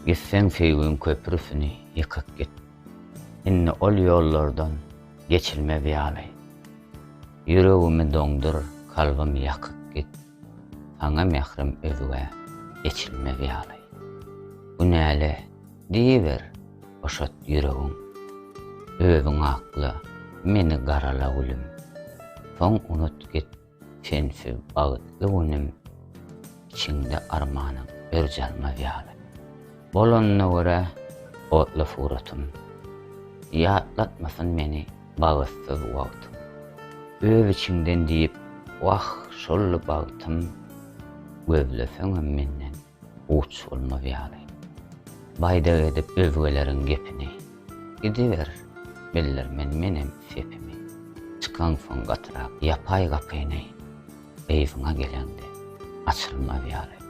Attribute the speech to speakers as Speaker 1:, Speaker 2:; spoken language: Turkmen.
Speaker 1: Gitseň söýgiň köprüsini ýykyp git. Indi ol ýollardan geçilmez ýaly. Ýüregimi doňdur, kalbymy ýakyp git. Saňa mährim özgä eçilmez ýaly. Günäle diýiber, boşat ýüregiň. Özüň akla, meni garala gülüm. Soň unut git. Sensiz bagtly günüm içiňde armanyň örç almaz ýaly. Bolanyna görä otla suratym. Ýatlatmasyn meni bagtsyz wagtym. Öz içiňden diýip wah şoldy bagtym gözleseňem menden uç bolmaz ýaly. Baýdak edip özgeleriň gepini. Gidiber, bildirmen menem sepimi. Çykaňsoň gatyrak ýapaý gapyny, yzyňa geleňde açylmaz ýaly.